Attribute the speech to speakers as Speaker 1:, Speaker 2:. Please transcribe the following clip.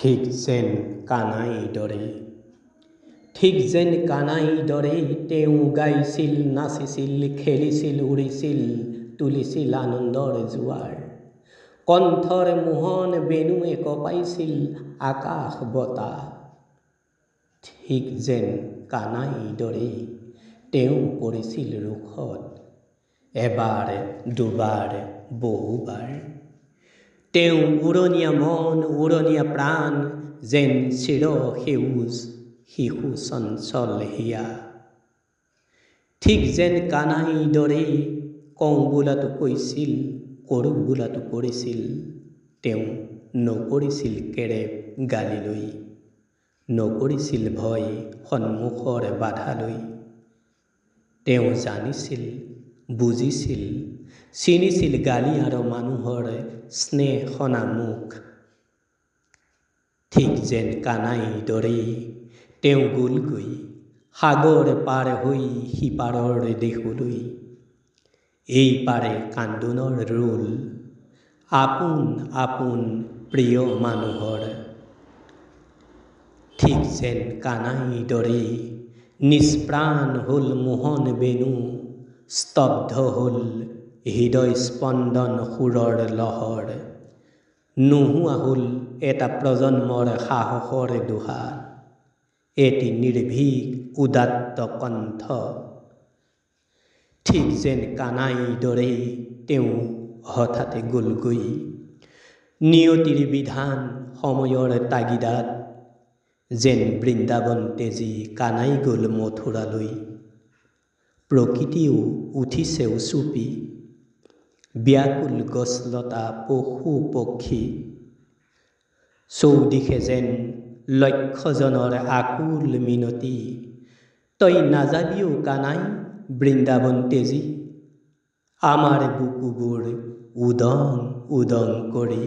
Speaker 1: ঠিক যেন কানাই দৰে, ঠিক যেন কানাই দৰে তেওঁ গাইছিল, নাচিছিল, খেলিছিল, উৰিছিল, তুলিছিল আনন্দৰ জোৱাৰ। কণ্ঠৰ মোহন বেণুৱে কঁপাইছিল আকাশ বতাহ। ঠিক যেন কানাই দৰে তেওঁ পৰিছিল ৰোষত, এবাৰ, দুবাৰ, বহুবাৰ। তেওঁ উৰণীয়া মন, উৰণীয়া প্ৰাণ, যেন চিৰ সেউজ শিশু চঞ্চল হিয়া। ঠিক যেন কানাই দৰে কওঁ বোলাটো কৈছিল, কৰোঁ বোলাটো কৰিছিল। তেওঁ নকৰিছিল কেৰেপ গালিলৈ, নকৰিছিল ভয় সন্মুখৰ বাধালৈ। তেওঁ জানিছিল, বুজিছিল, চিনিছিল গালি আৰু মানুহৰ স্নেহসনা মুখ। ঠিক যেন কানাই দৰেই তেওঁ গ'লগৈ সাগৰ পাৰ হৈ সিপাৰৰ দেশলৈ। এই পাৰে কান্দোনৰ ৰোল আপোন আপোন প্ৰিয় মানুহৰ। ঠিক যেন কানাই দৰেই নিষ্প্ৰাণ হ'ল মোহন বেণু, স্তব্ধ হ'ল হৃদয় স্পন্দন সুৰৰ লহৰ। নোহোৱা হ'ল এটা প্ৰজন্মৰ সাহসৰ দুহাত, এটি নিৰ্ভীক উদাত্ত কণ্ঠ। ঠিক যেন কানাই দৰেই তেওঁ হঠাতে গ'লগৈ নিয়তিৰ বিধান সময়ৰ তাগিদাত, যেন বৃন্দাবন তেজি কানাই গ'ল মথুৰালৈ। প্ৰকৃতিও উঠিছে উচুপি, ব্যাকুল গছলতা পশু পক্ষী। চৌদিশে যেন লক্ষজনৰ আকুল মিনতি, তই নাযাবিও কানাই বৃন্দাবন তেজি, আমাৰ বুকুবোৰ উদং উদং কৰি।